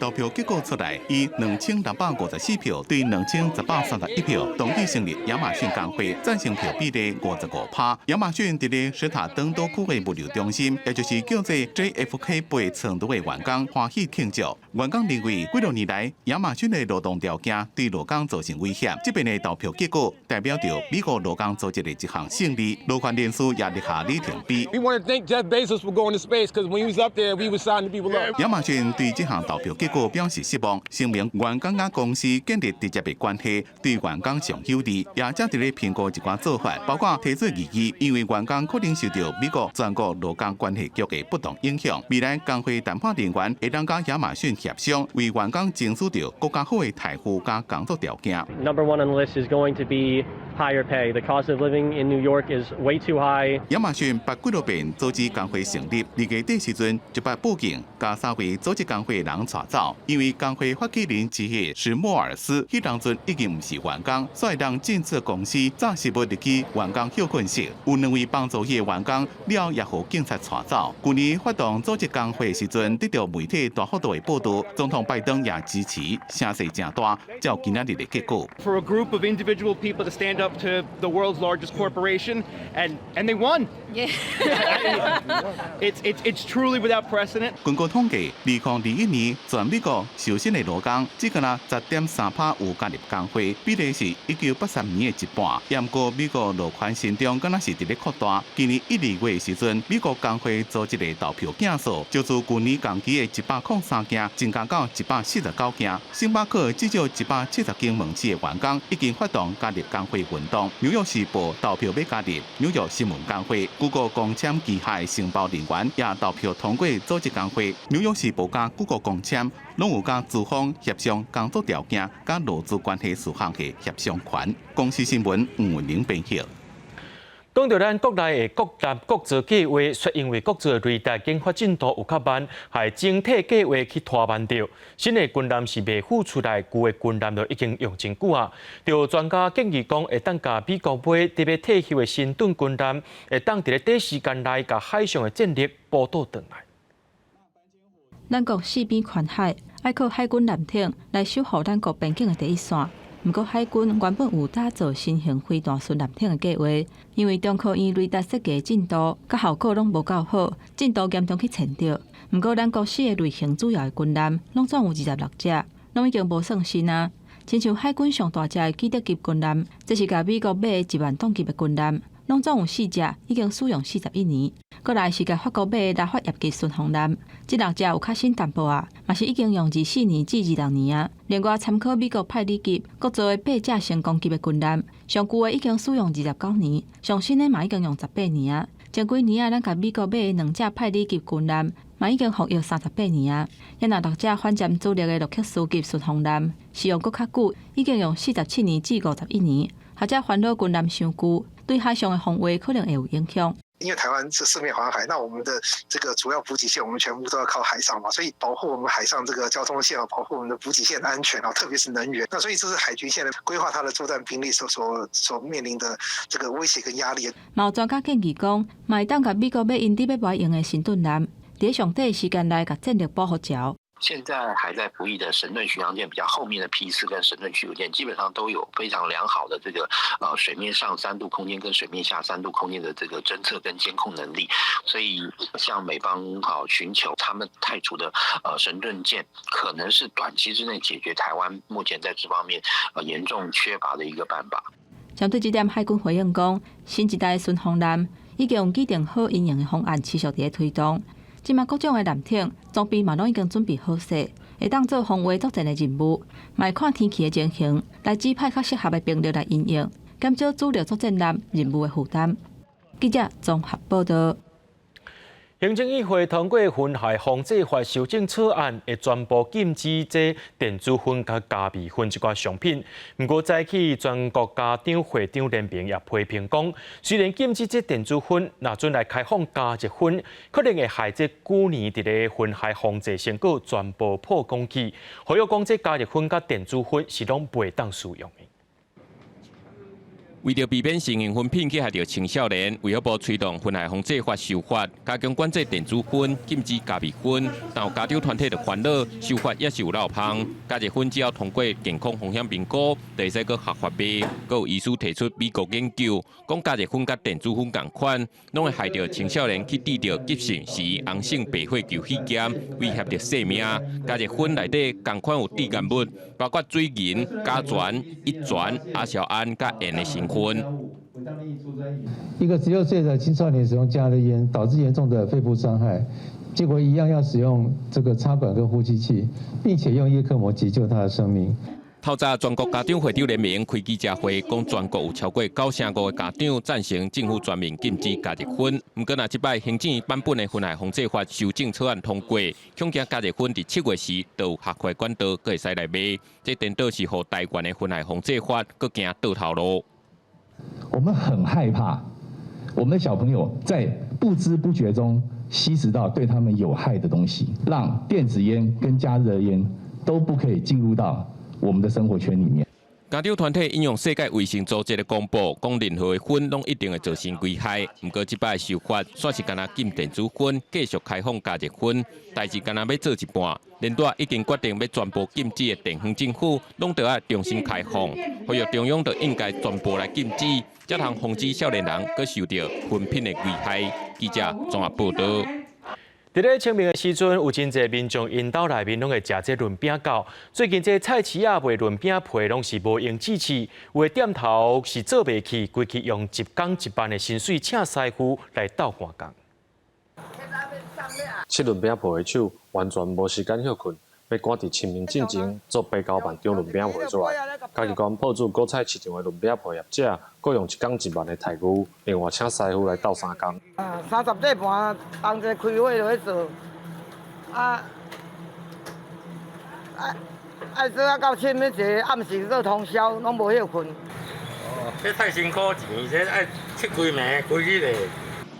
投票結果出來，以2654票對2131票同意成立亞馬遜工會，贊成票比例55%。亞馬遜佇咧史塔登島區的物流中心，也就是叫做 JFK 八倉庫的員工歡喜慶祝。員工認為，幾多年來亞馬遜的勞動條件對勞工造成威脅。這遍的投票結果代表著美國勞工組織的一項勝利。勞權人士也立下里程碑。 We want to thank Jeff Bezos for going to space because when he was up there, we were signing people up. 亞馬遜對這項投票結果表示失望，聲明員工佮公司建立直接的關係，對員工上有利，也正佇咧評估一寡做法，包括提出異議，因為員工可能受著美國全國勞工關係局的不當影響。未來工會談判人員會當佮亞馬遜協商，為員工爭取著閣較好的待遇佮工作條件。 Number one on the list is going to be higher pay. The cost of living in New York is way too high. 亞馬遜捌幾落遍阻止工會成立，2月底時陣就捌報警，共三位組織工會的人帶走，因為工會發起人之一是莫爾斯，彼當陣已經毋是員工，所以當禁止公司炸食物入去員工歇睏室。有兩位幫助彼个員工了，也予警察帶走。去年發動組織工會時陣，得著媒體大幅度的報導，總統拜登也支持，聲勢誠大，才有今仔日的結果。 For a group of individual people to stand up to the world's largest corporation, and they won. It's truly without precedent. 根據統計，2021年全美國受薪的勞工只干焦10.3%有加入工會，比例是1983年的一半。毋過美國勞權伸張敢若是佇咧擴大。今年一二月的時陣，美國工會組織的投票件數就自舊年同期的103件增加到149件。星巴克至少170間門市的員工已經發動加入工會運動。紐約時報投票欲加入紐約新聞工會，谷歌光纖旗下的承包人員也投票通過組織工會。紐約時報佮谷歌光纖攏有佮資方協商工作條件佮勞資關係事項的協商權。公視新聞吳文玲編譯。講著咱國內的國艦國造計畫，卻因為國造雷達研發進度有較慢，害整體計畫去拖慢著。新的軍艦是未孵出來，舊的軍艦就已經用真久啊。著專家建議講，會當共美國買佇欲退休的神盾軍艦，會當佇咧短時間內共海上的戰力補倒轉來。咱國四邊環海，愛靠海軍艦艇來守護咱國邊境的第一線。毋過海軍原本有打造新型飛彈巡艦艇的計畫，因為中科院雷達設計進度佮效果攏無夠好，進度嚴重去延著。毋過咱國四个類型主要的軍艦，攏總有26隻，攏已經無算新啊。親像海軍上大隻的基德級軍艦，這是共美國買的1萬噸級的軍艦，攏總有四隻已經使用41年。閣來是共法國買的拉法葉級巡防艦，這六隻有較新淡薄仔，嘛是已經用24年至26年啊。另外參考美國派里級國造的八隻成功級的軍艦，上舊的已經使用29年，上新的嘛已經用18年啊。前幾年啊，咱共美國買的兩隻派里級軍艦，嘛已經服役38年啊。猶若六隻反潛主力的洛克斯級巡防艦，使用閣較久，已經用47年至51年。或者煩惱軍艦傷舊，對海上的防衛可能會有影響。因為台灣是四面環海，那我們的這個主要補給線，我們全部都要靠海上嘛，所以保護我們海上這個交通線啊，保護我們的補給線的安全啊，特別是能源。那所以這是海軍現在規劃它的作戰兵力所面臨的這個威脅跟壓力。嘛有專家建議講，嘛會當共美國買𪜶佇欲賣用的神盾艦，佇上短時間內共戰力補予著。現在還在服役的神盾巡洋艦比較後面的批次跟神盾驅逐艦，基本上都有非常良好的這個水面上3度空間跟水面下3度空間的這個偵測跟監控能力。所以向美方好尋求他們派出的神盾艦，可能是短期之內解決台灣目前在這方面嚴重缺乏的一個辦法。針對這點，海軍回應講，新一代巡防艦已經有擬定好應用的方案，持續佇咧推動。這馬各種的艦艇裝備嘛，攏已經準備好勢，會當做防衛作戰的任務。嘛會看天氣的情形，來指派較適合的兵力來應用，減少主力作戰艦任務的負擔。記者綜合報導。行政院會通過薰害防制法修正草案，會全部禁止這電子薰佮咖啡薰這寡商品。毋過早起全國家長會長聯盟也批評講，雖然禁止這電子薰，若準來開放加熱薰，可能會害這舊年佇咧薰害防制成果全部破功去。呼籲講這加熱薰佮電子薰是攏袂當使用的。為著避免成人薰品去害著青少年，衛福部推動薰害防制法修法，加強管制電子薰，禁止加熱薰。但有家長團體就煩惱，修法也是有落空。加熱薰只要通過健康風險評估，就會使閣合法賣。閣有醫師提出美國研究，講加熱薰佮電子薰仝款，攏會害著青少年去得著急性時紅性白血球肺炎，威脅著性命。加熱薰內底仝款有致癌物，包括水銀、甲醛、乙醛、亞硝胺佮鉛的成分。一個16歲的青少年使用加熱煙，導致嚴重的肺部傷害，結果一樣要使用這個插管跟呼吸器，並且用葉克膜急救他的生命。透早全國家長會長聯盟開記者會，講全國有超過9成5的家長贊成政府全面禁止加熱薰。毋過，若這擺行政院版本的薰害防制法修正草案通過，恐驚加熱薰佇7月時就有合法管道，閣會使來賣。這顛倒是予台灣的薰害防制法閣行倒頭路。我們很害怕，我們的小朋友在不知不覺中吸食到對他們有害的東西，讓電子菸跟加熱菸都不可以進入到我們的生活圈裡面。家長團體引用世界衛生組織的公布，講任何的薰攏一定會造成危害。毋過這擺修法，煞是干焦禁電子薰，繼續開放加熱薰，代誌干焦欲做一半。連帶已經決定欲全部禁止的地方政府，攏著愛重新開放，呼籲中央就應該全部來禁止，才通防止少年人閣受著薰品的危害。記者綜合報導。佇咧清明的時陣，有真濟民眾𪜶兜內面攏會食這潤餅餃。最近這菜市仔賣潤餅皮攏是無閒置市，有的店頭是做袂去，規氣用一工一萬的薪水請師傅來鬥趕工。切潤餅皮的手完全無時間歇睏，欲趕佇清明進前做8、9萬張潤餅皮出來。嘉義縣朴子果菜市場的潤餅皮業者，閣用一工一萬的待遇，另外請師傅來鬥相共。啊，30點半同齊開火落去做，啊，愛愛做啊到凊尾一个暗時做通宵，攏無歇睏。哦，這太辛苦錢，這愛切規暝規日的。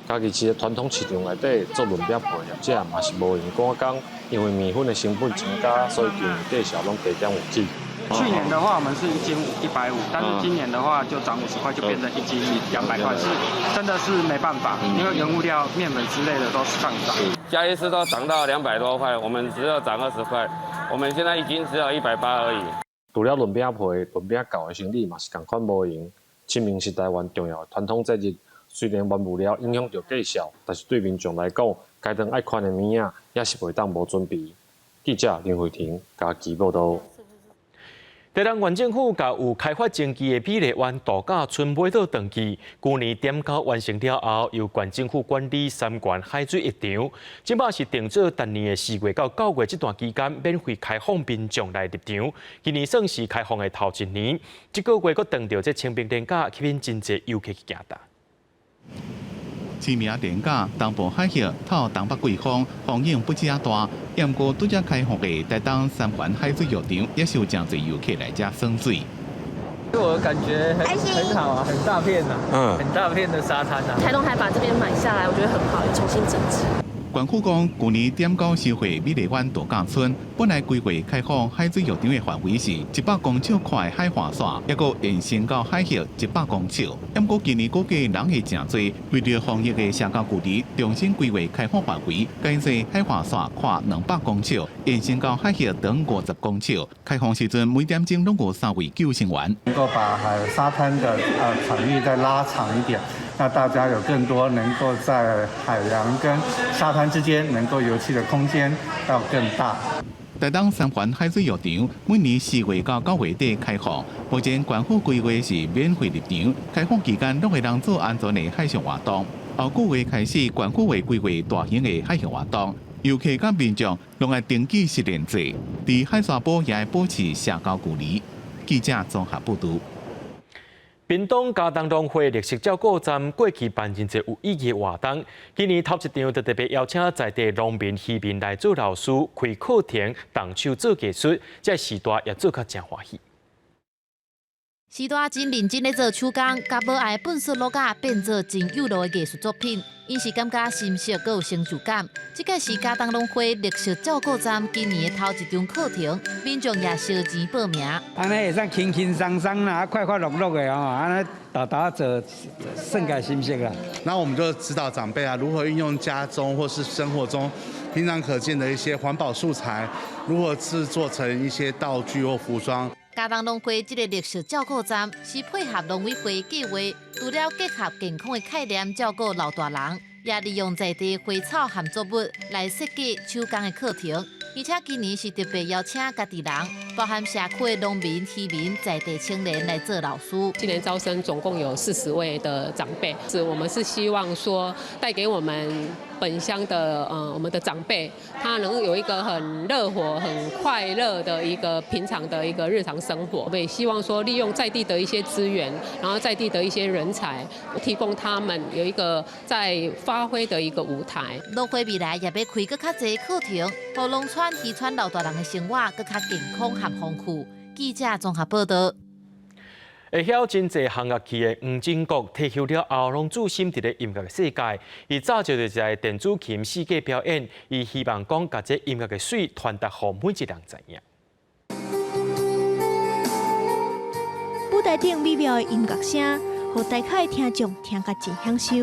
嘉義市的傳統市場內底做潤餅皮的業者嘛是無閒趕工，因為麵粉的成本增加，所以今年價數攏加減有起。去年的話，我們是一斤150，但是今年的話就漲50塊，就變成一斤200塊，是真的是沒辦法，因為原物料、麵粉之類的都是上漲。加一次都漲到200多塊，我們只要漲20塊，我們現在一斤只要180而已。除了潤餅皮、潤餅餃的生理嘛是仝款無閒。清明是台灣重要的傳統節日，雖然原物料影響著價數，但是對民眾來講，該當愛寬的物仔也是袂當無準備。記者林慧婷嘉義報導。台東縣政府共有開發爭議的美麗灣度假村買倒轉去，舊年點交完成了後，由縣政府管理三權海水浴場，這擺是定做逐年的4月到9月這段期間免費開放民眾來入場。今年算是開放的頭一年，這個月閣逢著這清明連假，吸引真濟遊客去行踏。清明連假，東部海域透東北季風，風影不止大。毋過拄才開放的台東三環海水浴場，也是有誠濟遊客來遮耍水。我感覺很好啊，很大片啊，很大片的沙灘啊。台東還把這邊買下來，我覺得很好，重新整治。縣府講，舊年點交收回美麗灣度假村，本來規劃開放海水浴場的範圍是100公尺寬的海岸線，抑閣延伸到海域100公尺。毋過今年估計人會誠濟，為著防疫的社交距離，重新規劃開放範圍，改做海岸線寬200公尺，延伸到海域長50公尺。開放時陣每點鐘攏有三位救生員。能夠把海沙灘的場域再拉長一點，那大家有更多能夠在海洋跟沙灘之間能夠遊憩的空間要更大。台東三環海水浴場每年4月到9月底開放，目前縣府規劃是免費入場，開放期間攏會當做安全的海上活動。後個月開始，縣府會規劃大型的海上活動，遊客佮民眾攏愛登記實聯制，佇海沙埔也愛保持社交距離。記者綜合報導。屏東佳冬農會綠色照顧站過去辦真濟有意義的活動，今年頭一場就特別邀請在地農民、漁民來做老師，開課程，動手做技術，這時代也做較誠歡喜。時大真認真咧做手工，共無愛糞埽橐仔變做真有路的藝術作品，𪜶是感覺心適閣有成就感。這個是佳冬農會綠色照顧站今年的頭一場課程，民眾也燒錢報名。按呢會使輕輕鬆鬆啦，快快樂樂的哦，按呢沓沓做，算個心適啦。那我們就指導長輩啊，如何運用家中或是生活中平常可見的一些環保素材，如何製作成一些道具或服裝。佳冬農會這个綠色照顧站是配合農委會計劃，除了結合健康的概念照顧老大人，也利用在地花草和作物來設計手工的課程。而且今年是特別邀請家己人，包含社區的農民、漁民、在地青年來做老師。今年招生總共有40位的長輩，是我們是希望說帶給我們本鄉的我們的長輩，他能有一個很熱火、很快樂的一個平常的一個日常生活。我們也希望說利用在地的一些資源，然後在地的一些人才，提供他們有一個在發揮的一個舞台。農會未來也欲開閣較濟課程，予農村漁村老大人的生活閣較健康和豐富。記者綜合報道。會曉真濟項樂器的黃金國退休了後，攏專心佇咧音樂的世界。伊早就就是在電子琴世界表演，伊希望講共這音樂的媠傳達予每一人知影。舞台頂美妙的音樂聲，予台下的聽眾聽甲真享受。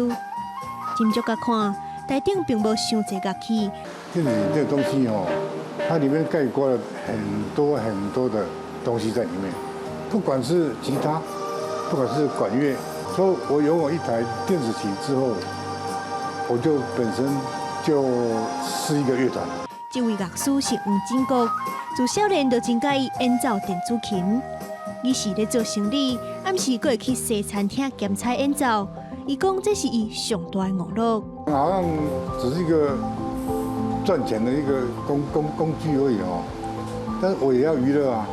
斟酌共看，台頂並無傷濟樂器。電子琴這個東西哦，它裡面概括了很多很多的東西在裡面，不管是吉他，不管是管樂，所以我擁有一台電子琴之後，我就本身就是一個樂團。這位樂師是黃金國，自少年就真佮意演奏電子琴。伊是咧做生理，暗時閣會去西餐廳兼差演奏。伊講這是伊上大的娛樂。好像只是一個賺錢的一個工具而已哦，但是我也要娛樂啊。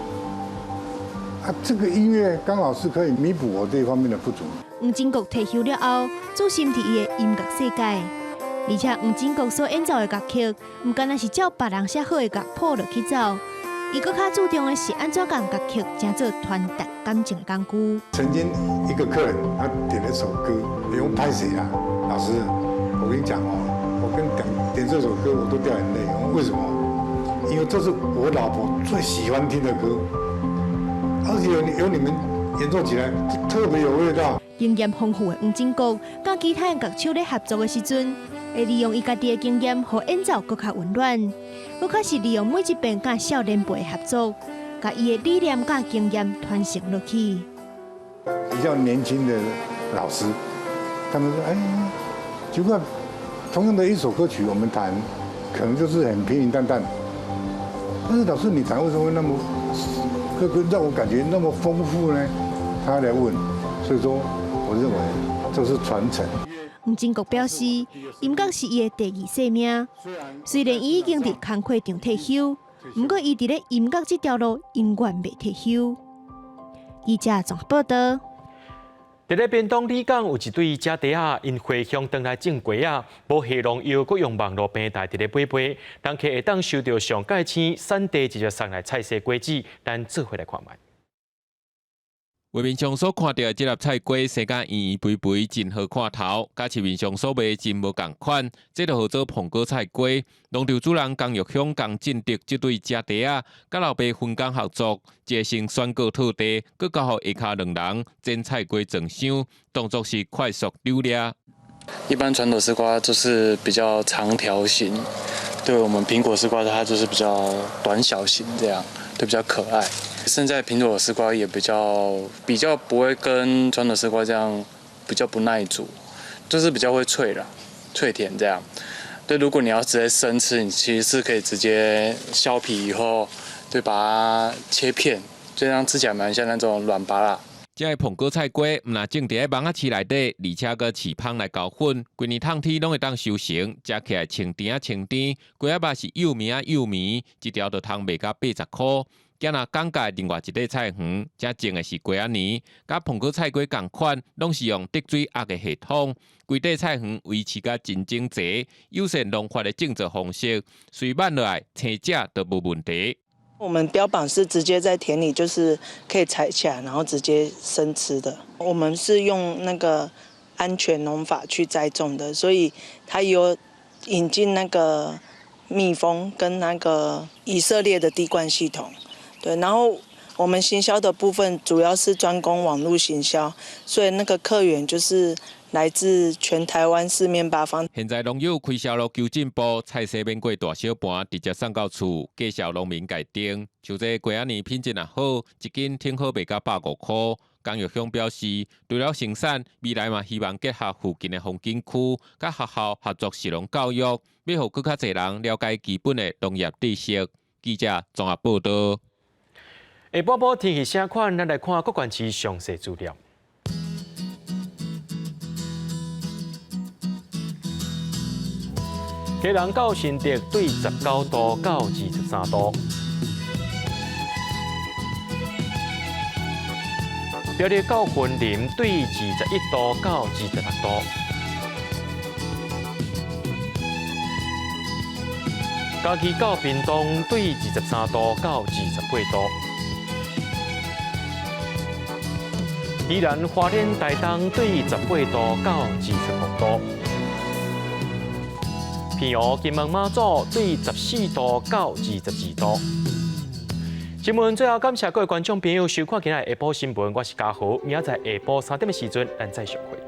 啊，這個音樂剛好是可以彌補我這方面的不足。黃金國退休了後，專心佇伊的音樂世界。而且黃金國所演奏的樂曲，毋干焦是照別人寫好的樂譜落去走，伊閣較注重的是按怎共樂曲成做傳達感情的工具。曾經一個客人他點了一首歌，你用拍謝啦，老師，我跟你講哦，我跟點點這首歌我都掉眼淚，為什麼？因為這是我老婆最喜歡聽的歌，而且有你們演奏起來特別有味道。經驗豐富的黃金國，佮其他樂手咧合作的時陣，會利用伊家己的經驗，予演奏閣較溫暖。閣較是利用每一遍佮少年輩合作，共伊的理念佮經驗傳承落去。比較年輕的老師，他們說：“哎，奇怪，同樣的一首歌曲，我們彈，可能就是很平平淡淡。但是老師你彈為什麼會那麼，這個讓我感覺那麼豐富呢？”他來問，所以說，我認為這是傳承。黃金國表示，音樂是伊的第二生命。雖然伊已經佇工課場退休，毋過伊佇咧音樂這條路永遠袂退休。記者綜合報道。佇咧屏東里港有一對姐弟仔，𪜶回鄉轉來種瓜仔，無下農藥，閣用網路平台佇咧買賣，人客會當收著上蓋青產地直接送來菜色瓜子，咱做伙來看覓。畫面上所看著的這粒菜瓜，生甲圓圓肥肥，真好看頭，佮市面上所賣真無仝款。這就號做膨果菜瓜。農場主人江玉香、江進德這對姐弟仔，佮老爸分工合作，一個先選購套地，閣交予下跤兩人剪菜瓜裝箱，動作是快速溜掠。一般傳統絲瓜就是比較長條形，對我們蘋果絲瓜它就是比較短小型，這樣對比較可愛。現在蘋果絲瓜也比較不會跟傳統絲瓜這樣比較不耐煮，就是比較會脆啦，脆甜這樣。對，如果你要直接生吃，你其實是可以直接削皮以後，對，把它切片，這樣吃起來蠻像那種軟芭樂。這个膨果菜瓜，毋但種佇咧網仔飼內底，而且閣飼蜂來交粉，規年透天攏會當收成，食起來清甜仔清甜。瓜仔肉是幼綿仔幼綿，一條就通賣到80箍。今仔講解另外一塊菜園，遮種的是瓜仔泥，佮膨果菜瓜仝款，攏是用滴水壓的系統，規塊菜園維持甲真整齊，友善農法的種植方式，隨慢落來，生食都無問題。我們標榜是直接在田裡，就是可以採起來，然後直接生吃的。我們是用那個安全農法去栽種的，所以它有引進那個蜜蜂跟那個以色列的滴灌系統。對，然後我們行銷的部分主要是專攻網絡行銷，所以那個客源就是來自全台灣四面八方。現在農友開銷路求進步，菜色免過大小盤，直接送到厝，介紹農民家訂。像這瓜仔年品質若好，一斤挺好賣到150塊。江玉香表示，除了生產，未來嘛希望結合附近的風景區，佮學校合作食農教育，欲予閣較濟人了解基本的農業知識。記者綜合報道。下晡晡天氣啥款？咱來看各縣市詳細資料。基隆到新竹對19度到23度，苗栗到雲林對21度到26度，嘉義到屏東對23度到28度，宜蘭花蓮台東對18度到25度。澎湖金門馬祖對14度到22度。新聞最後感謝各位觀眾朋友收看今仔日下晡新聞，我是嘉豪，明仔載下晡3點的時陣，咱再相會。